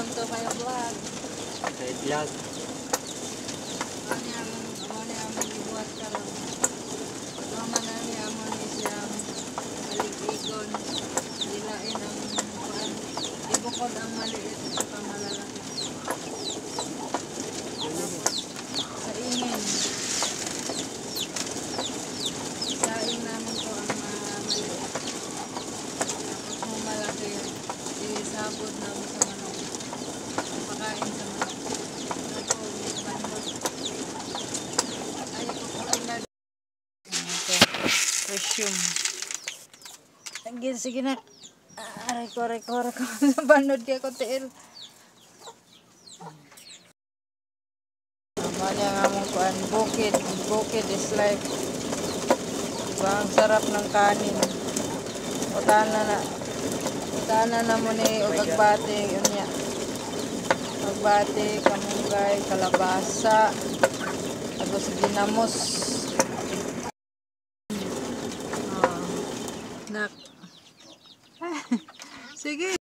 Welcome to my vlog. Kay vlog. Ano niya among gibuhat karon. Mama na niya amo ni siyang alig-igon. Dilain ang kuan. Ibukod ang maliit sa malalaki. Sa ingin. Saing namin to ang maliit. Tapos kung malaki, isabot namin sa manok. Pakain sa manok. Tapos, bandot. Ay, kukuin na. Ito, resume. Sige na. Aray ko, aray ko, aray ko. Banod kaya ko tiil. Tama niya nga mong kuan. Bukid. Bukid is life. Diba? Ang sarap ng kanin. Utana na. Utana na mo ni og agbate. Unya. Agbate, kamunggay, kalabasa. Tapos ginamos. Oh, nak. Sige.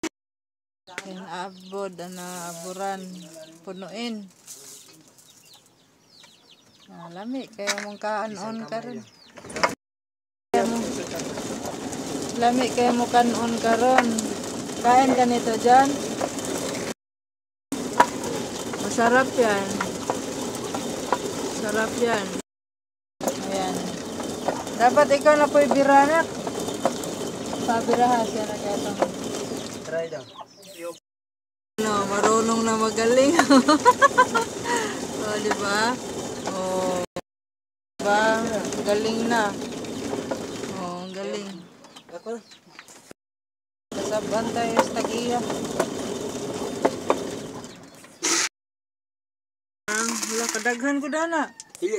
Abod, ana, aburan. Punuin. Lami, kaya mong kanon karon. Lami, kaya mo kanon karon. Kain ka nito dyan. Masarap yan. Sarap yan. Ayan. Dapat ikaw na po'y biranak. Pabiraha siya na kaya itong. Try daw. No, marunong na magaling. Oh, di ba? Oh. Diba? Galing na. Oh, ang galing. Ako. Kasaban tayo sa tagiya. Wala, kadaghan ko dana. Dili.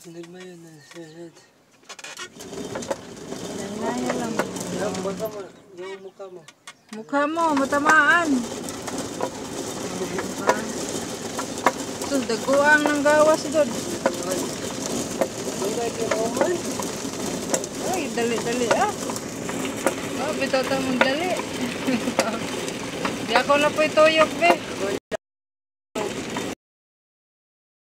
Nagmayo na sa. Naya lang. Baka mo, yung mukha mo. Mukha mo, matamaan. Diba? Ito, daguang ng gawas doon. Ay, dali-dali ah. Oh, bitaw ta mong dali. Di ako na po'y tuyok, be.